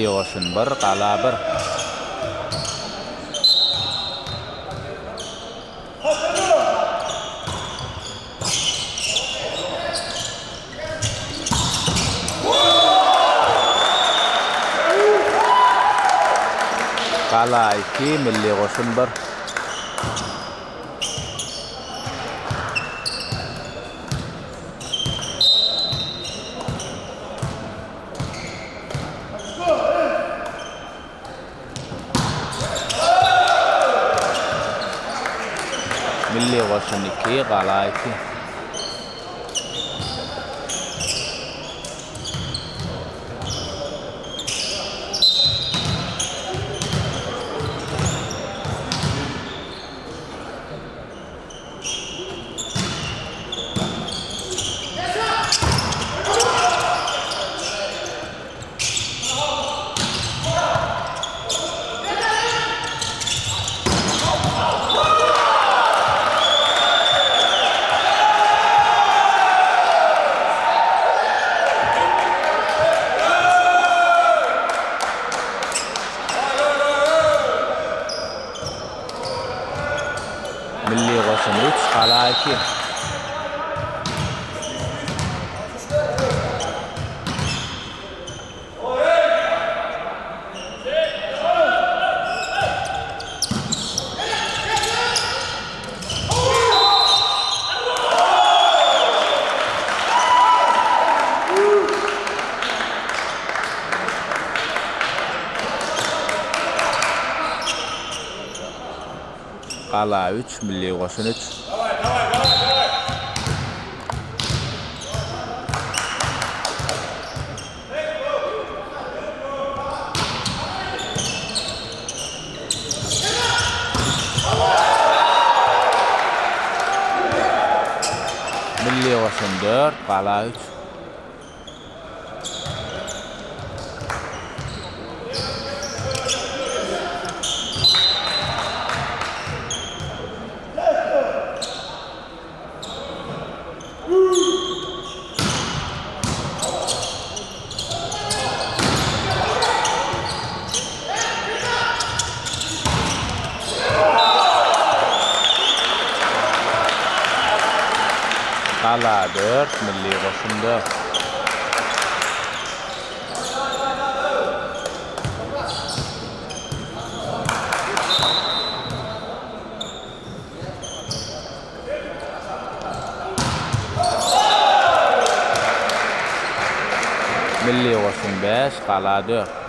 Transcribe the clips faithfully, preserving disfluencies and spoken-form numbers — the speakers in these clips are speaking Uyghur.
قوشۇن بىر، قەلا بىر. قەلا ئىككى، مىللىي قوشۇن بىر. مىللىي قوشۇن ئىككى، قەلا ئىككى. مىللىي قوشۇن ئۈچ، قەلا ئىككى. قەلا ئۈچ، مىللىي قوشۇن ئۈچ. مىللىي قوشۇن دۆت، قەلا ئۈچ. قەلا دۆت، مىللىي قوشۇن دۆت. مىللىي قوشۇن بەش، قەلا دۆت.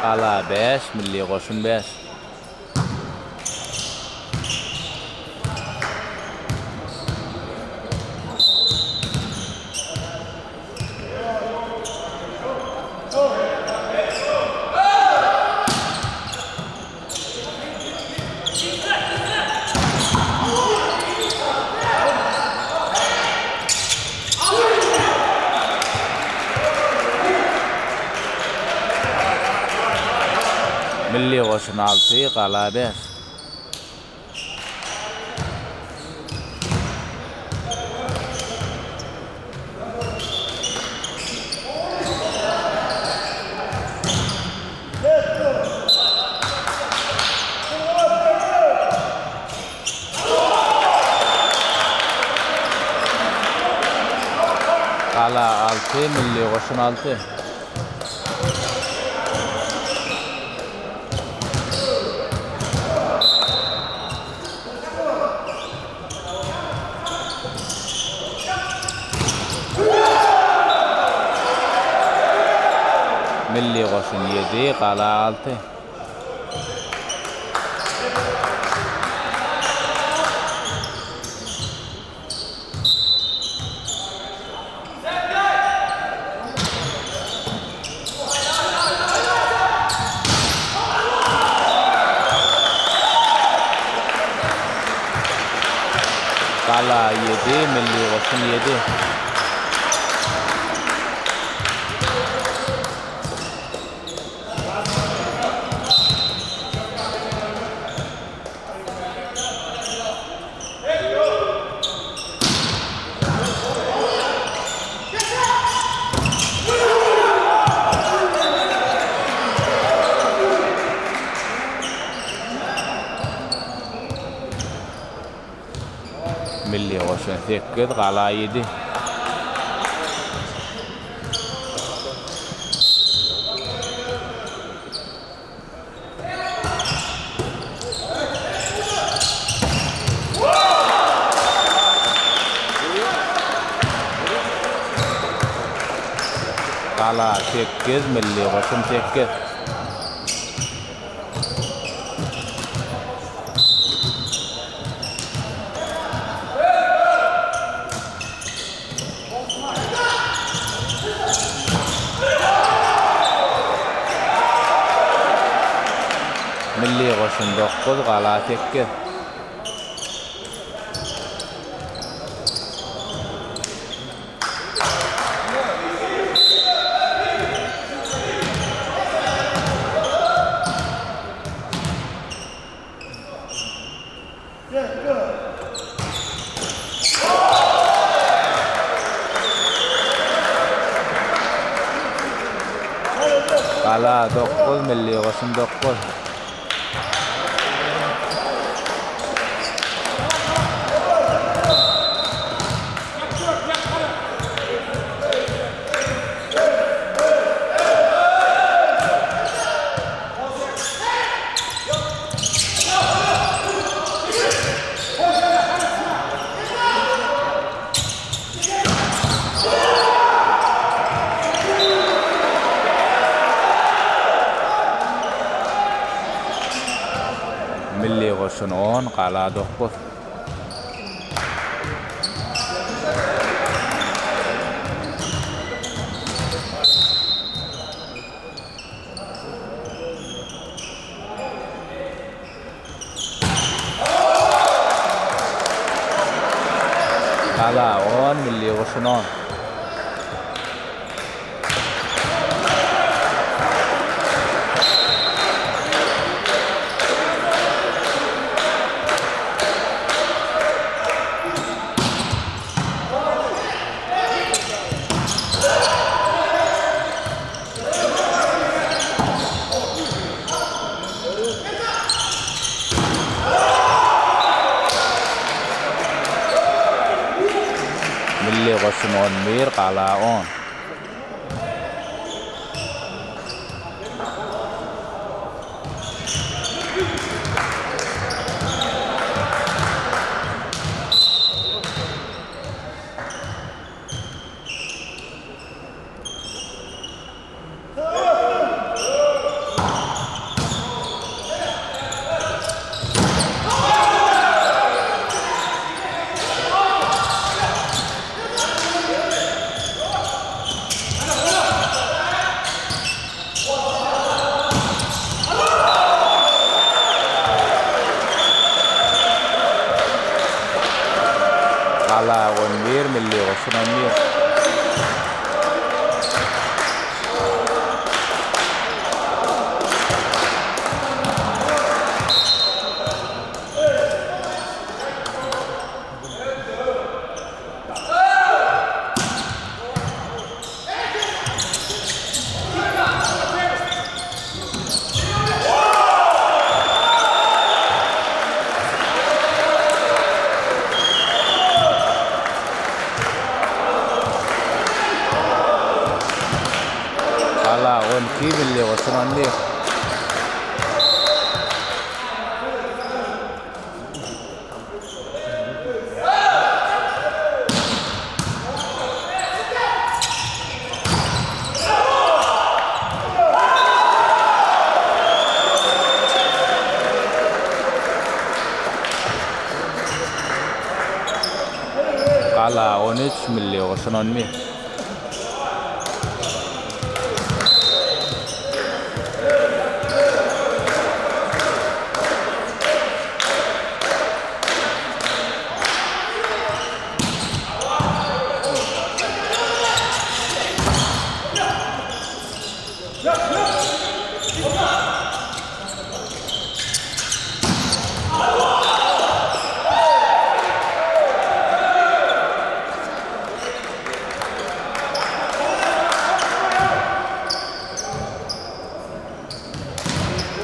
قەلا بەش، مىللىي قوشۇن بەش. مىللىي قوشۇن ئالتە، قەلا بەش. قەلا ئالتە، مىللىي قوشۇن ئالتە. مىللىي قوشۇن يەتتە، قەلا ئالتە. قەلا يەتتە، مىللىي قوشۇن يەتتە. مىللىي قوشۇن سەككىز، قالا يەتتە. قالا سەككىز، مىللىي قوشۇن سەككىز. مىللىي قوشۇن توققۇز، قالا سەككىز. قالا توققۇز، مىللىي قوشۇن توققۇز. مىللىي قوشۇن ئون، قالا توققۇز. قالا ئون، مىللىي قوشۇن ئون. مىللىي قوشۇن ئون بىر، قالا ئون. قالا ئون بىر، مىللىي قوشۇن ئون بىر. قالا ئون ئىككى، مىللىي قوشۇن ئون بىر. قالا ئون ئۈچ، مىللىي قوشۇن ئون بىر.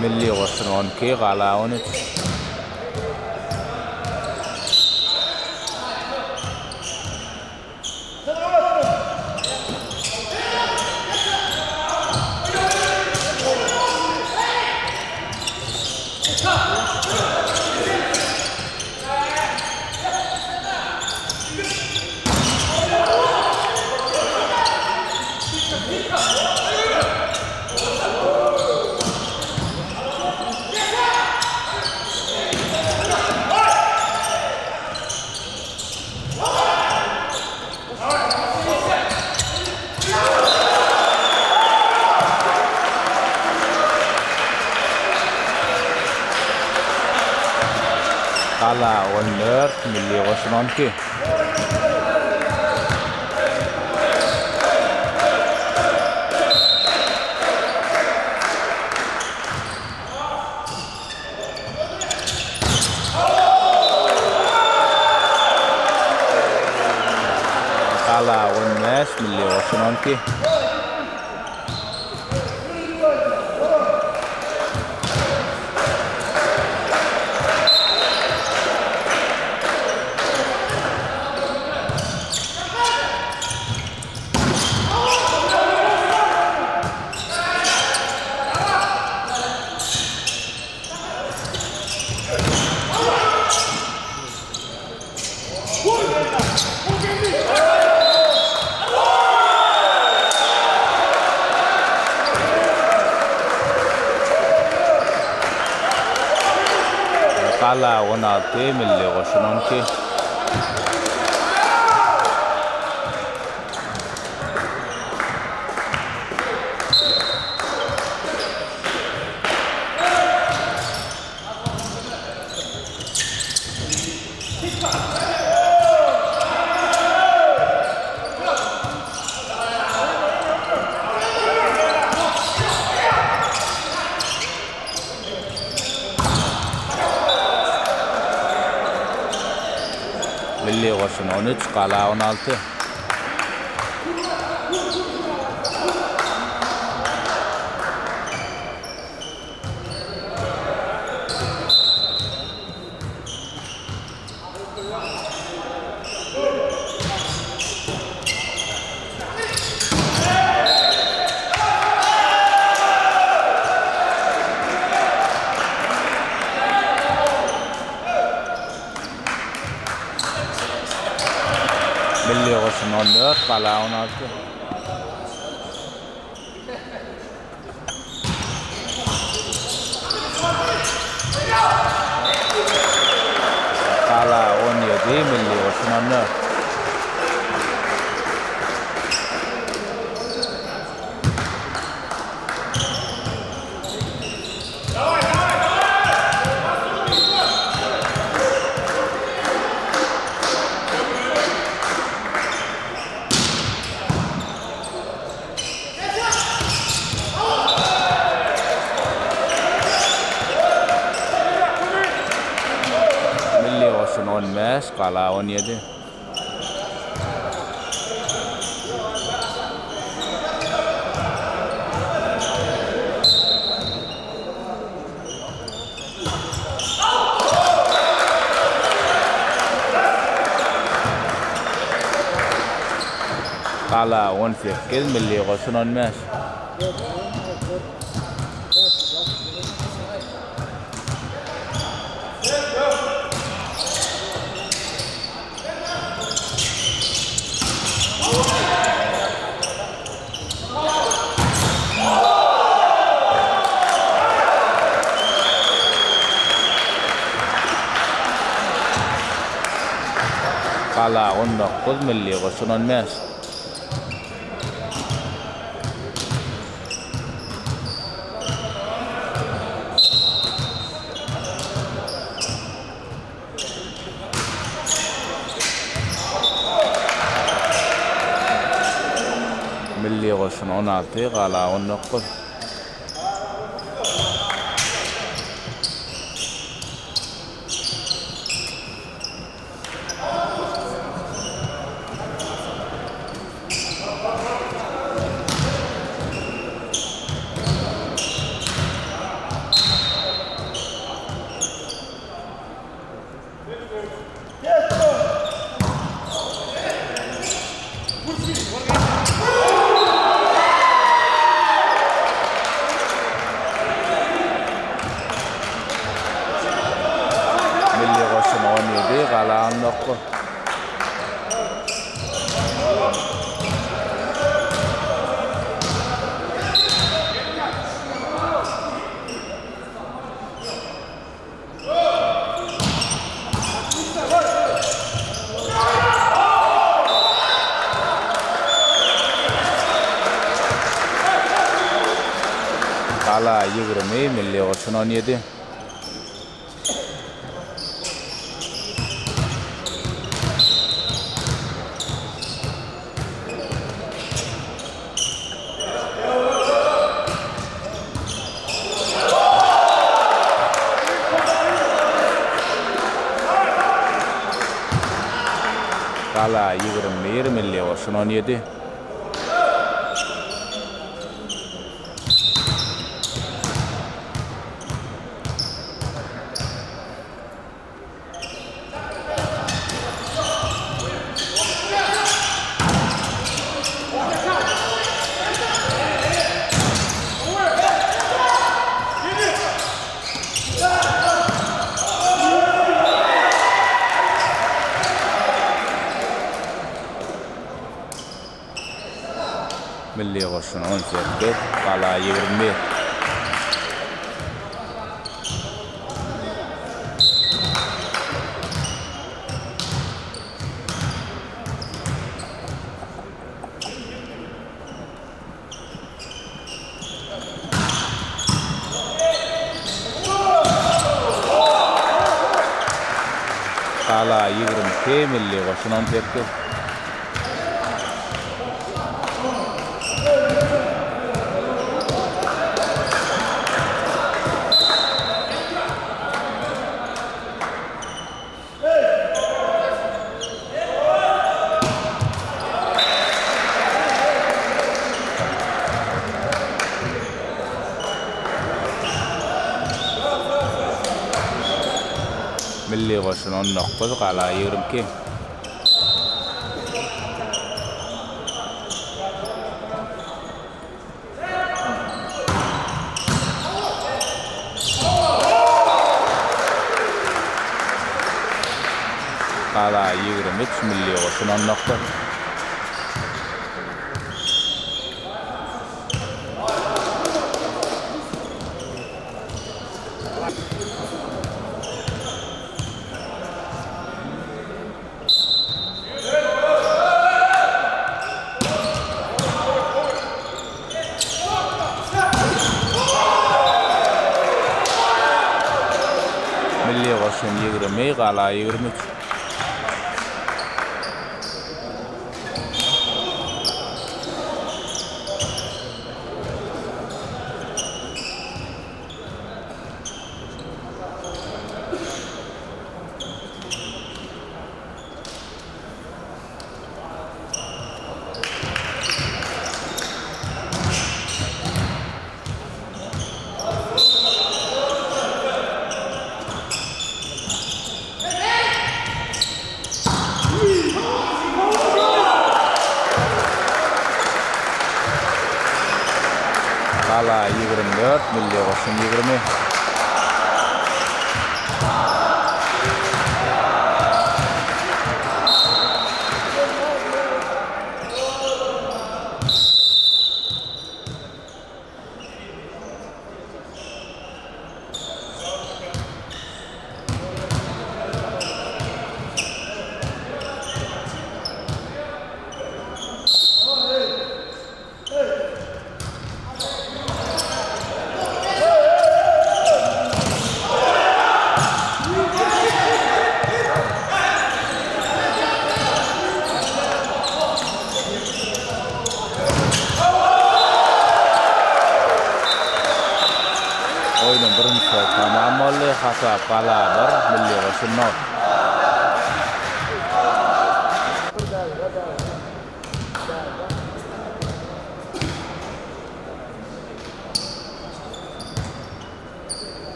مىللىي قوشۇن ئون ئىككى، قالا ئون ئۈچ. قالا ئون تۆت، مىللىي قوشۇن ئون ئىككى. قالا ئون بەش، مىللىي قوشۇن ئون ئىككى. قالا ئون ئالتە، مىللىي قوشۇن ئون ئىككى. مىللىي قوشۇن ئون ئۈچ، قالا ئون ئالتە. مىللىي قوشۇن ئون تۆت، قالا ئون ئالتە. قالا ئون يەتتە، مىللىي قوشۇن ئون تۆت. مىللىي قوشۇن ئون بەش، قالا ئون يەتتە. قالا ئون سەككىز، مىللىي قوشۇن ئون بەش. قالا ئون توققۇز، مىللىي قوشۇن ئون بەش. مىللىي قوشۇن ئون ئالتە، قالا ئون توققۇز. مىللىي قوشۇن ئون يەتتە، قالا ئون توققۇز. قالا يىگىرمە، مىللىي قوشۇن ئون يەتتە. قالا يىگىرمە بىر، مىللىي قوشۇن ئون يەتتە. مىللىي قوشۇن ئون سەككىز، قالا يىگىرمە بىر. قالا يىگىرمە ئىككى، مىللىي قوشۇن ئون سەككىز. مىللىي قوشۇن ئون توققۇز، قالا يىگىرمە ئىككى. قالا يىگىرمە ئۈچ، مىللىي قوشۇن ئون توققۇز. مىللىي قوشۇن يىگىرمە، قالا يىگىرمە ئۈچ. قالا يىگىرمە تۆت، مىللىي قوشۇن يىگىرمە. ئويۇننىڭ بىرىنچى تامام بولدى. خاساپ قالا بىر، مىللىي قوشۇن نۆل.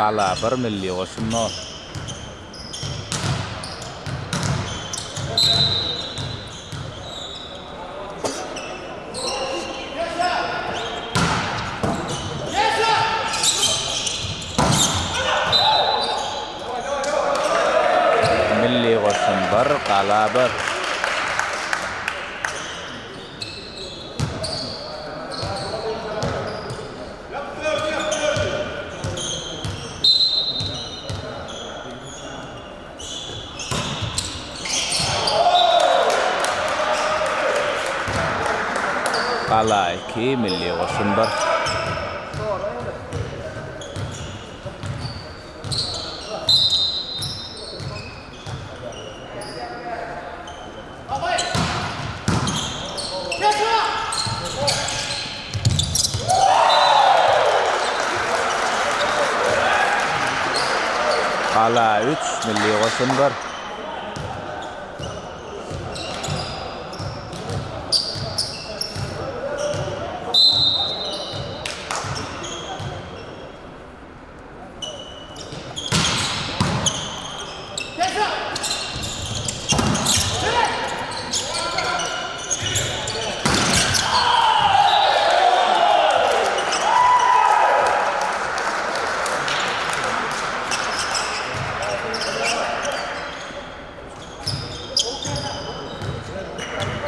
قالا بىر، مىللىي قوشۇن نول. مىللىي قوشۇن بىر، قالا بىر. قالا ئىككى، مىللىي قوشۇن بىر. قالا ئۈچ، مىللىي قوشۇن بىر.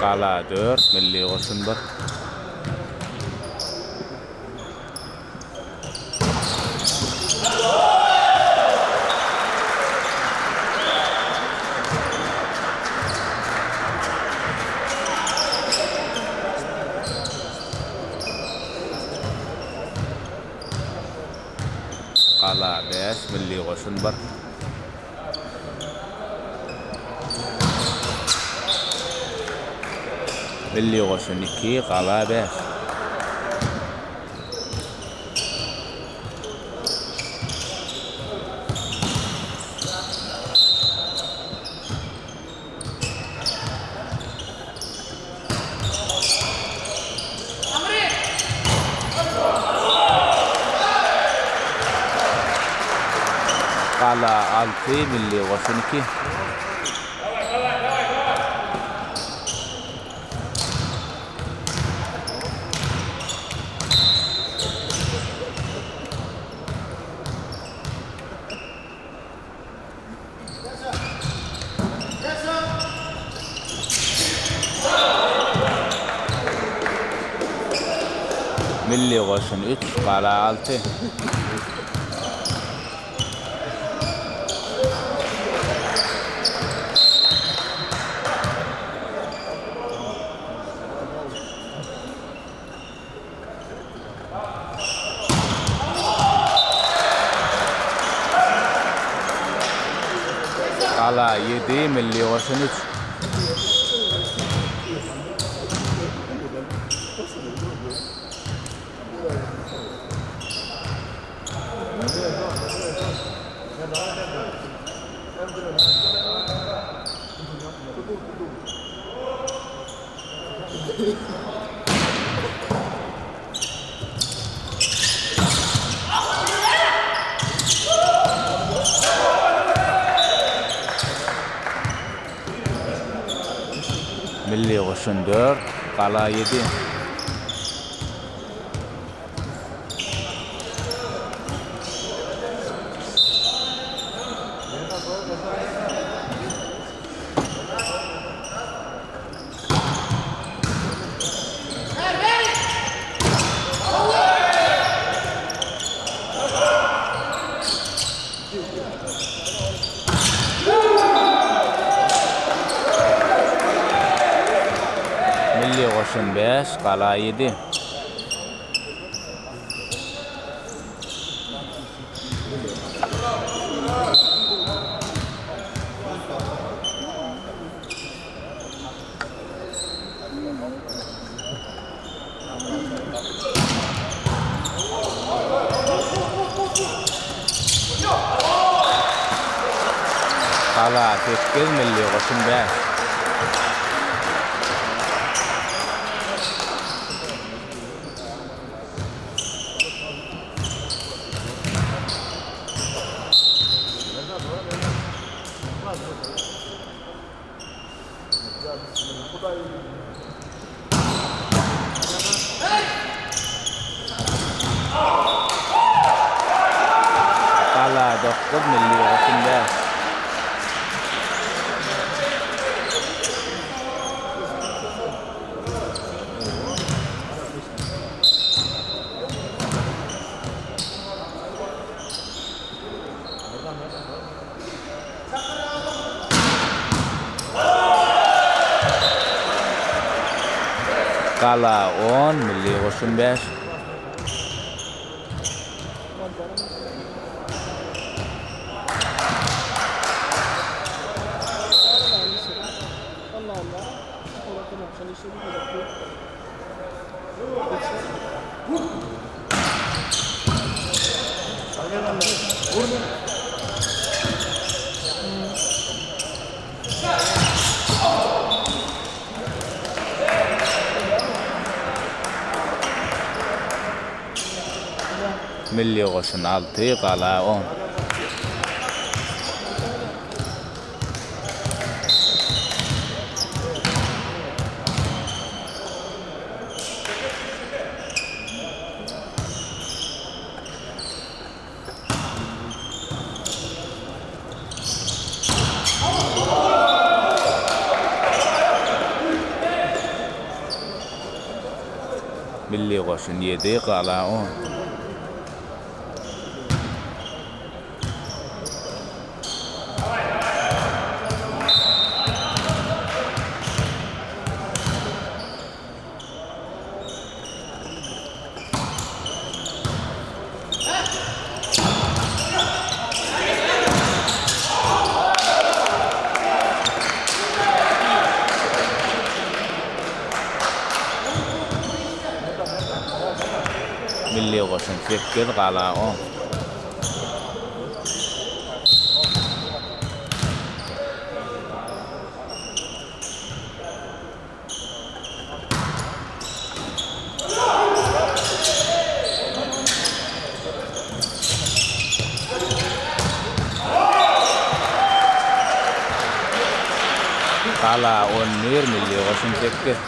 قالا تۆت، مىللىي قوشۇن بىر. قالا بەش، مىللىي قوشۇن بىر. مىللىي قوشۇن ئىككى، قالا بەش. قالا ئالتە، مىللىي قوشۇن ئىككى. مىللىي قوشۇن ئۈچ، قالا ئالتە. قالا يەتتە، مىللىي قوشۇن ئۈچ. مىللىي قوشۇن تۆت، قالا يەتتە. مىللىي قوشۇن بەش، قالا يەتتە. قالا سەككىز، مىللىي قوشۇن بەش. قالا توققۇز، مىللىي قوشۇن بەش. قالا ئون، مىللىي قوشۇن بەش. مىللىي قوشۇن ئالتە، قالا ئون. مىللىي قوشۇن يەتتە، قالا ئون. مىللىي قوشۇن سەككىز، قالا ئون. قالا ئون بىر، مىللىي قوشۇن سەككىز.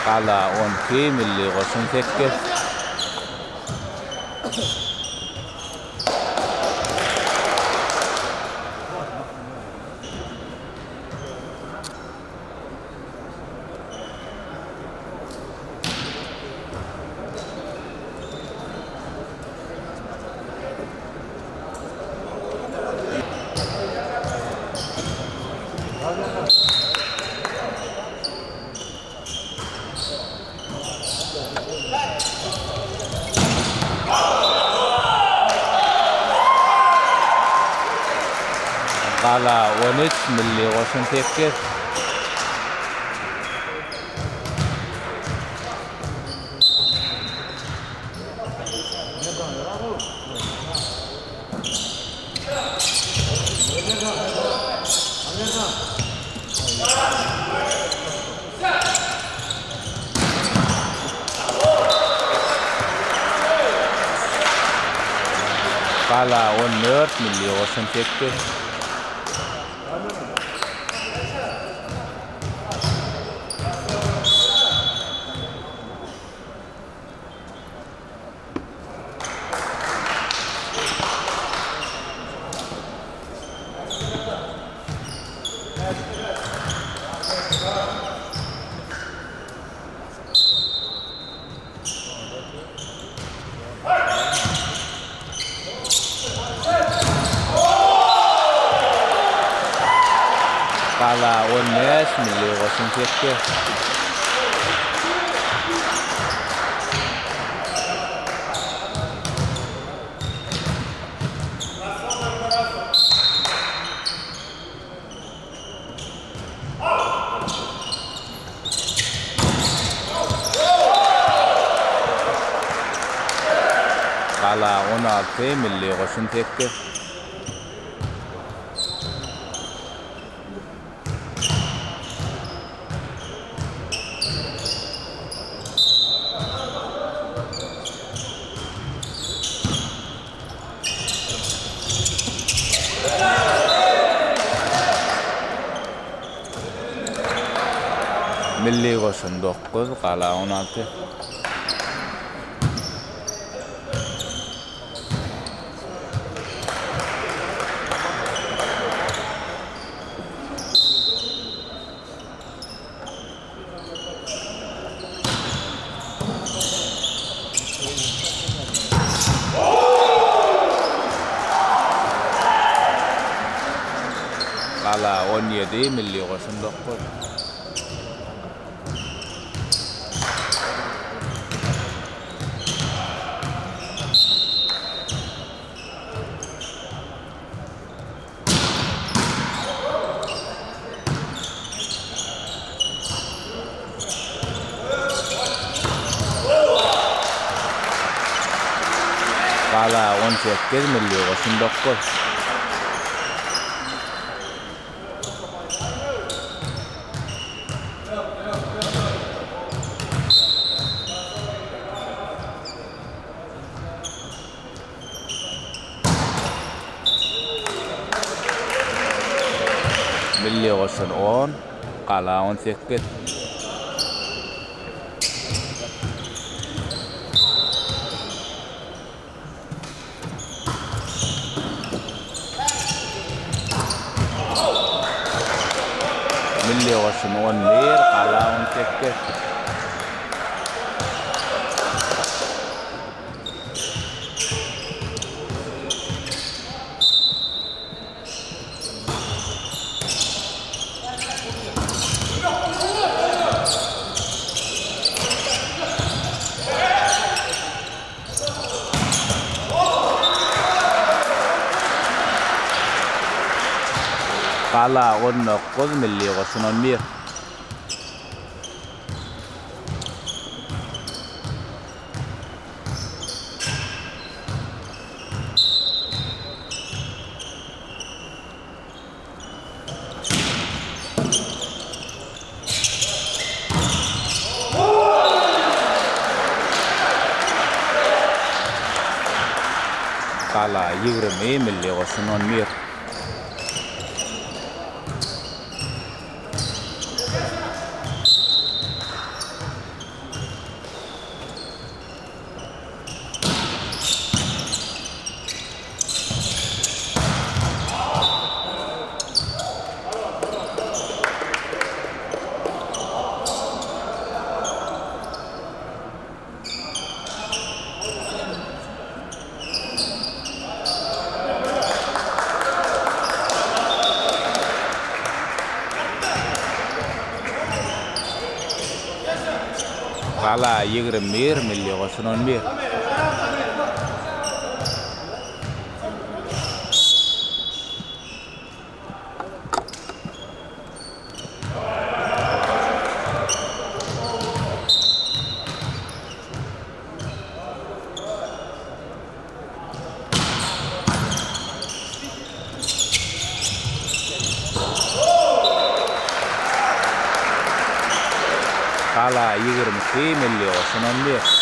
قالا ئون ئىككى، مىللىي قوشۇن سەككىز. قالا ئون ئۈچ، مىللىي قوشۇن سەككىز. قالا ئون تۆت، مىللىي قوشۇن سەككىز. قالا ئون بەش، مىللىي قوشۇن سەككىز. قالا ئون ئالتە، مىللىي قوشۇن سەككىز. مىللىي قوشۇن توققۇز، قالا ئون ئالتە. قالا ئون يەتتە، مىللىي قوشۇن توققۇز. قالا ئون سەككىز، مىللىي قوشۇن توققۇز. مىللىي قوشۇن ئون، قالا ئون سەككىز. مىللىي قوشۇن ئون بىر، قالا ئون سەككىز. قالا ئون توققۇز، مىللىي قوشۇن ئون بىر. قالا يىگىرمە، مىللىي قوشۇن ئون بىر. قالا يىگىرمە بىر، مىللىي قوشۇن ئون بىر. قالا يىگىرمە ئىككى، مىللىي قوشۇن ئون بىر.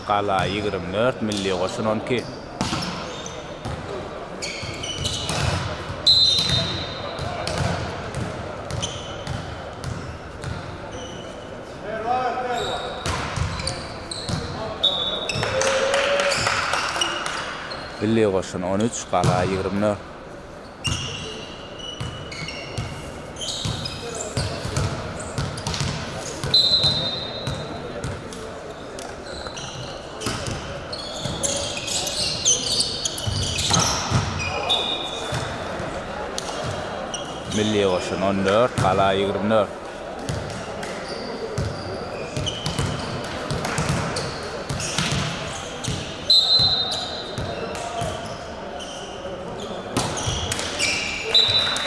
قەلئە يىگىرمە تۆت، مىللىي قوشۇن ئون ئىككى. مىللىي قوشۇن ئون ئۈچ، قەلئە يىگىرمە تۆت. مىللىي قوشۇن ئون تۆت، قەلئە يىگىرمە تۆت.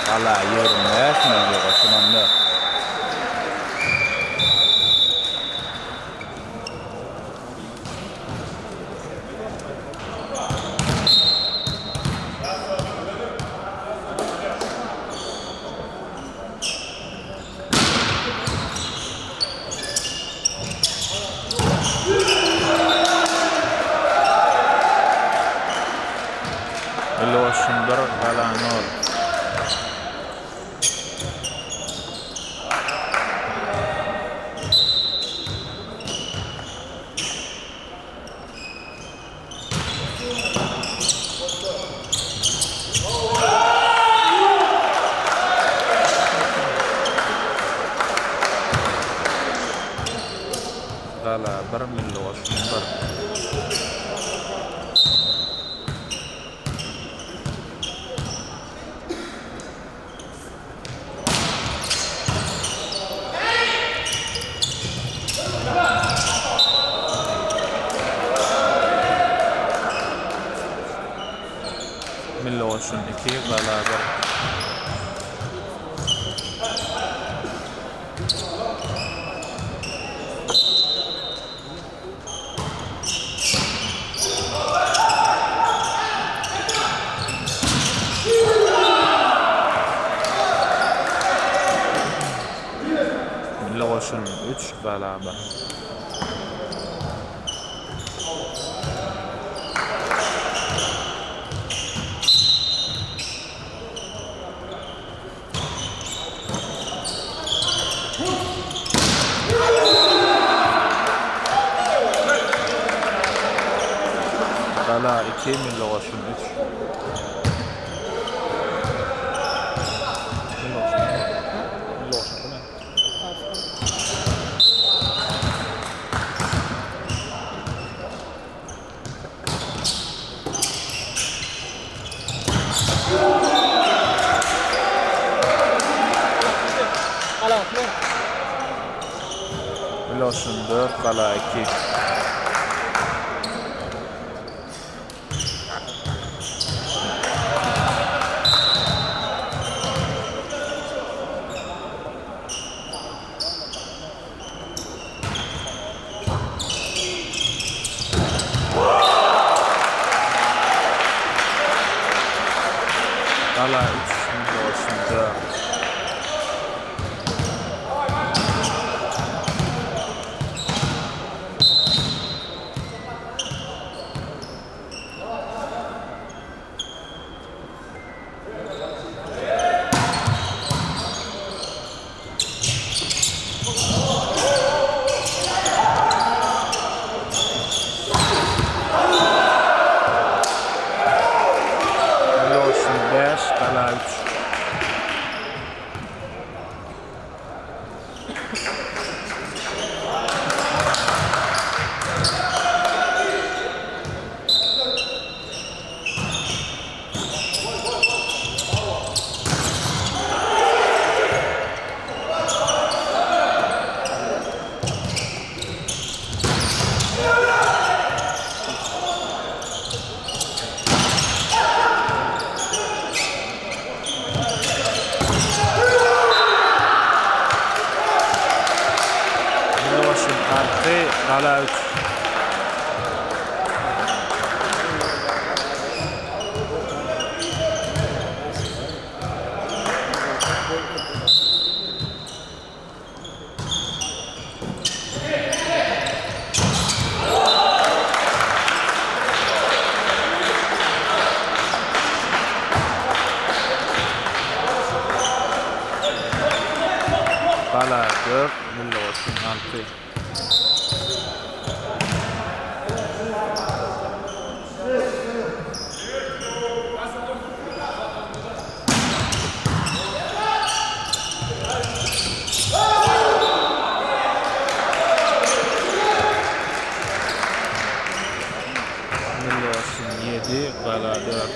قەلئە يىگىرمە بەش، مىللىي قوشۇن ئون تۆت. مىللىي قوشۇن بىر، قەلئە نۆل. قەلئە بىر، مىللىي قوشۇن بىر. مىللىي قوشۇن ئىككى، قەلئە بىر. مىللىي قوشۇن ئۈچ، قەلئە بىر. قەلئە ئىككى، مىللىي قوشۇن ئۈچ. مىللىي قوشۇن تۆت، قەلئە ئىككى. قەلئە ئۈچ، مىللىي قوشۇن تۆت. مىللىي قوشۇن بەش، قەلئە ئۈچ. مىللىي قوشۇن ئالتە، قەلئە ئۈچ. ئالتە. مىللىي ئوشۇن يەتتە، قەلئە تۆت.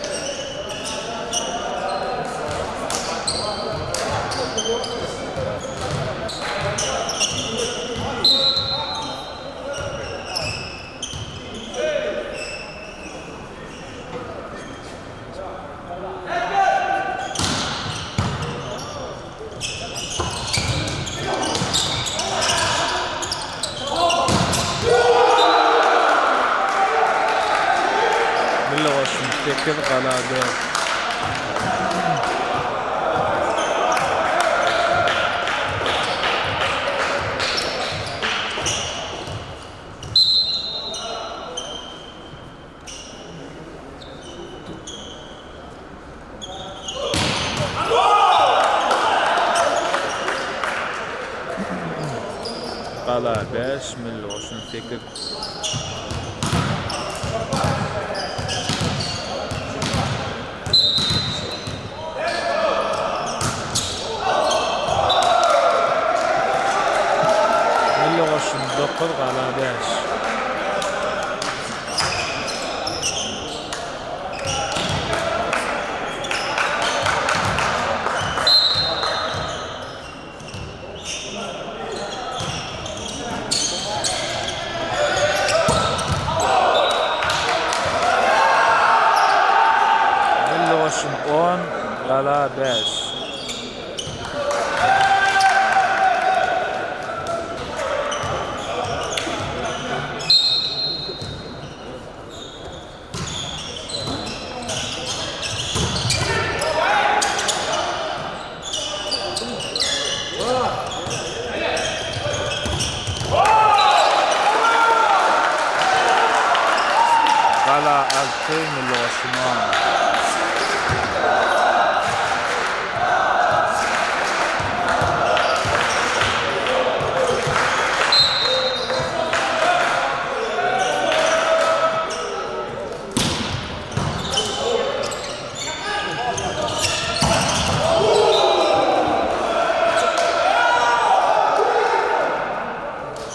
مىللىي ئوشۇن سەككىز، قەلئە تۆت. قەلئە بەش، مىللىي ئوشۇن سەككىز. مىللىي ئوشۇن توققۇز، قەلئە بەش. مىللىي ئوشۇن ئون، قەلئە بەش. قەلئە ئالتە، مىللىي ئوشۇن ئون.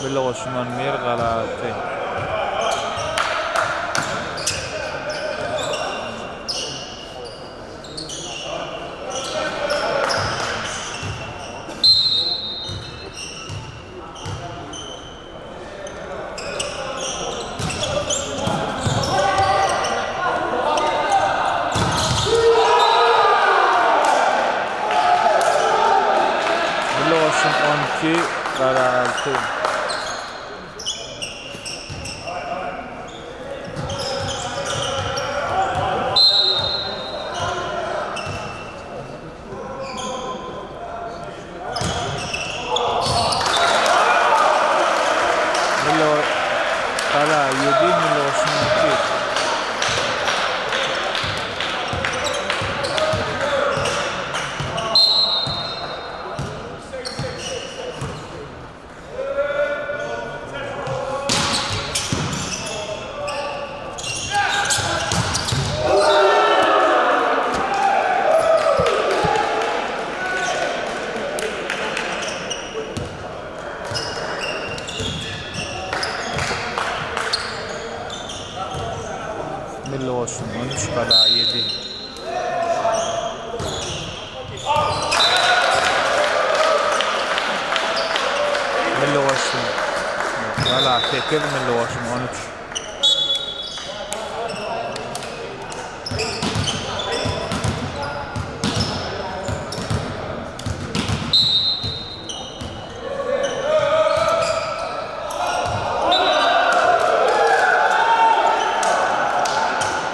مىللىي ئوشۇن ئون بىر، قەلئە ئالتە. مىللىي ئوشۇن ئون ئىككى، قەلئە ئالتە. مىللىي، قەلئە يەتتە، مىللىي ئوشۇن ئون ئىككى. مىللىي ئوشۇن ئون ئۈچ، قەلئە يەتتە. مىللىي ئوشۇن، قەلئە سەككىز، مىللىي ئوشۇن ئون ئۈچ.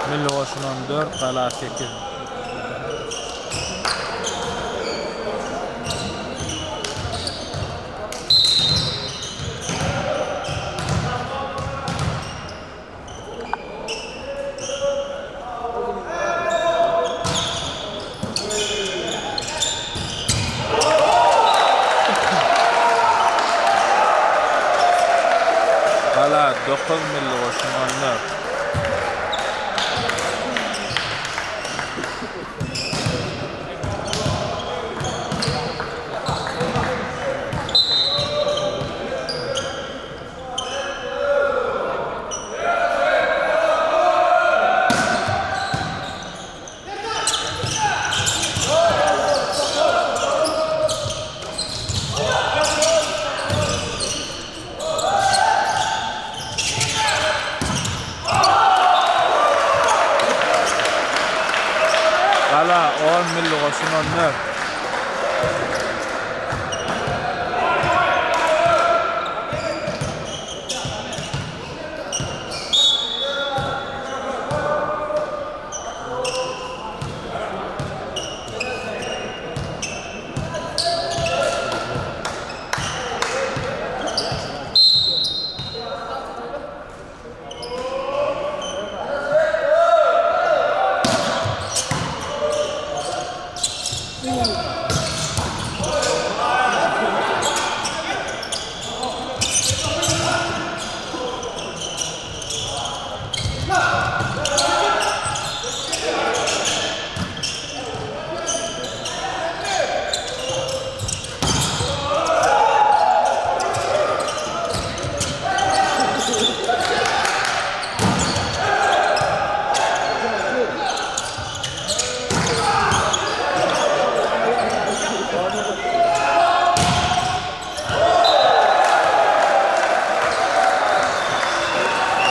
مىللىي ئوشۇن ئون تۆت، قەلئە سەككىز. ھالا دوققۇز مىللىي قوشۇن ئون نۆل. ھالا ئون مىللىي قوشۇن ئون نۆل.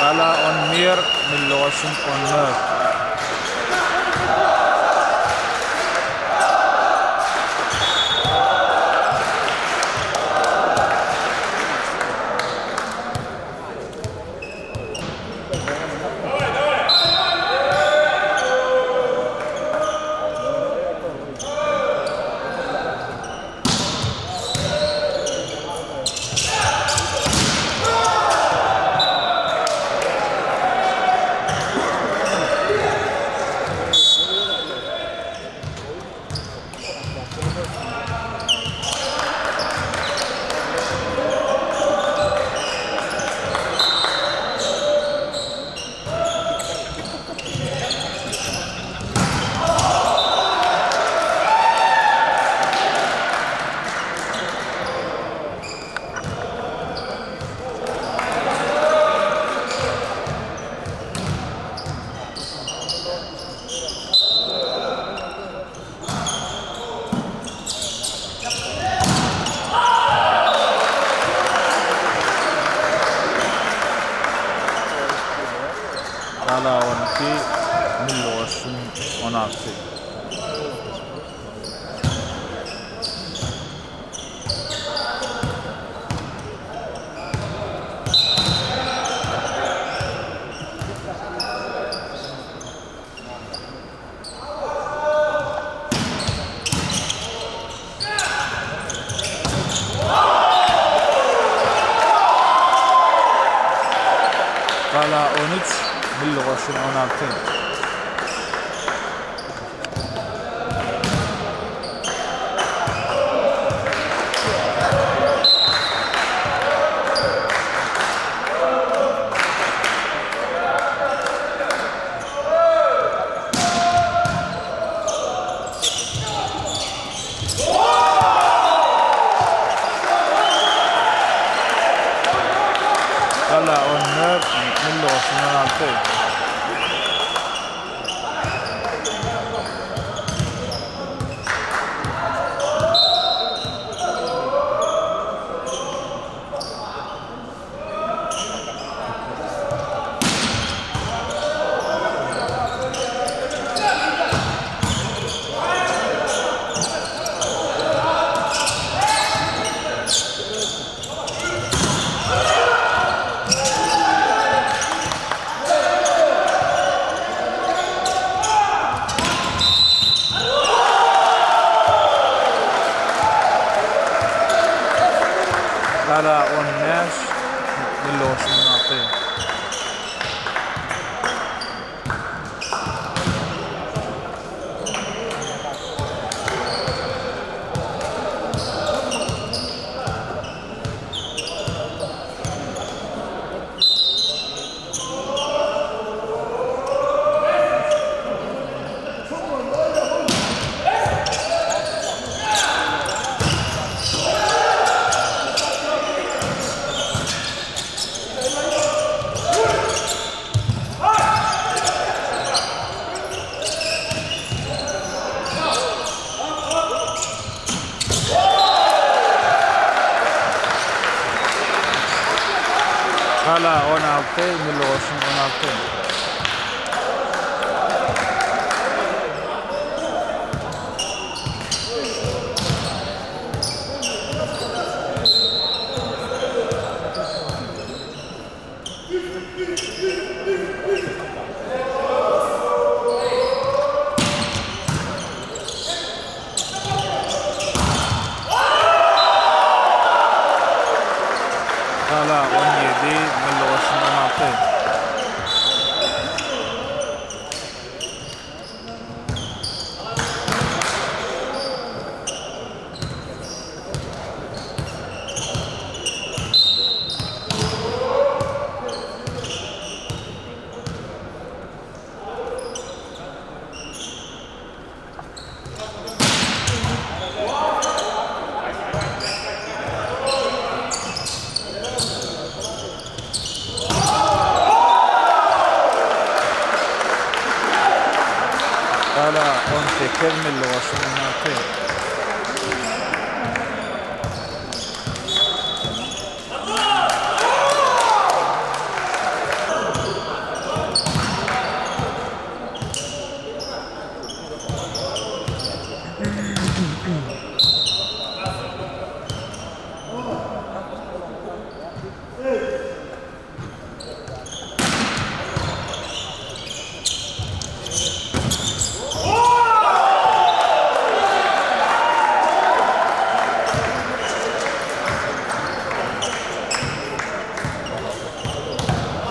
ھالا ئون بىر، مىللىي قوشۇن ئون نۆل. ھالا ئون ئىككى، مىللىي قوشۇن ئون ئالتە. ھالا ئون ئۈچ، مىللىي قوشۇن ئون ئالتە. ھالا ئون بىر، مىللىي قوشۇن ئون ئالتە. ھالا ئون بەش، مىللىي قوشۇن ئون ئالتە. غالا ئون ئالتە، مىللىي قوشۇن ئون ئالتە. غالا ئون يەتتە، مىللىي قوشۇن ئون ئالتە. غالا ئون سەككىز، مىللىي قوشۇن ئون ئالتە.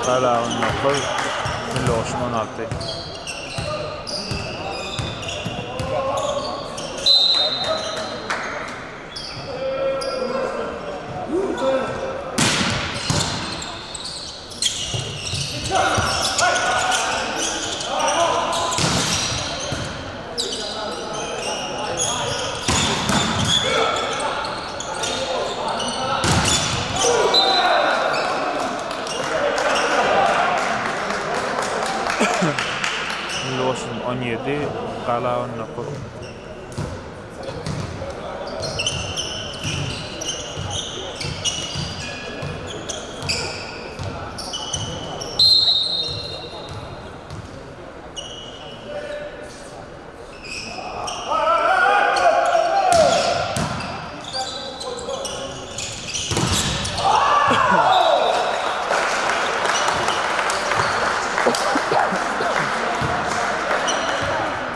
غالا ئون توققۇز، مىللىي قوشۇن ئون ئالتە. مىللىي قوشۇن ئون يەتتە، غالا ئون توققۇز.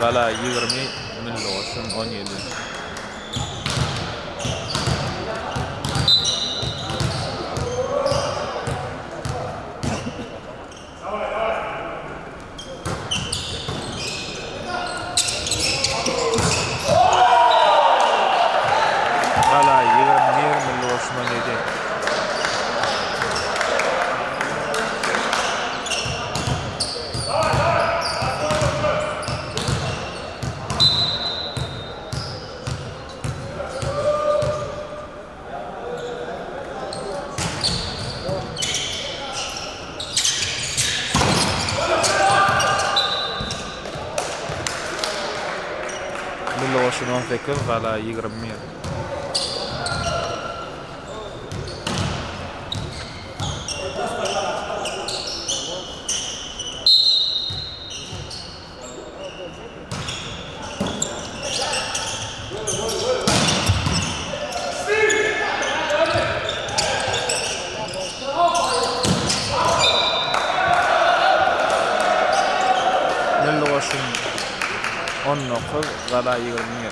غالا يىگىرمە، مىللىي قوشۇن ئون يەتتە. غالا يىگىرمە بىر، مىللىي قوشۇن ئون يەتتە. مىللىي قوشۇن ئون سەككىز، غالا يىگىرمە. مىللىي قوشۇن ئون توققۇز، غالا يىگىرمە.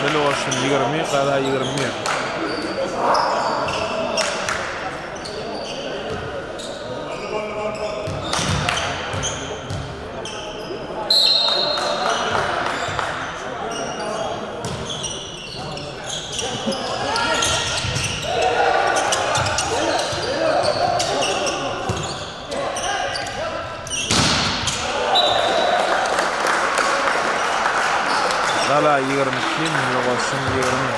مىللىي قوشۇن يىگىرمە، غالا يىگىرمە بىر. غالا يىگىرمە ئىككى، مىللىي قوشۇن يىگىرمە.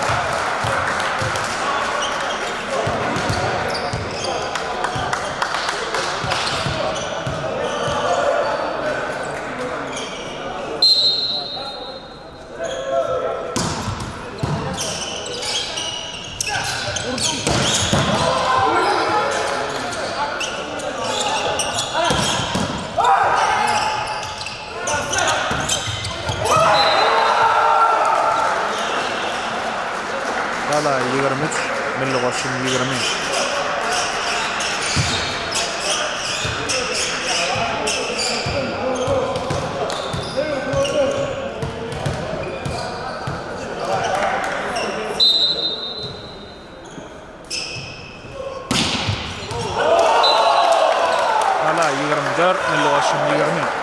يىگىرمە ئۈچ، مىللىي قوشۇن يىگىرمە. ھالا يىگىرمە تۆت، مىللىي قوشۇن يىگىرمە.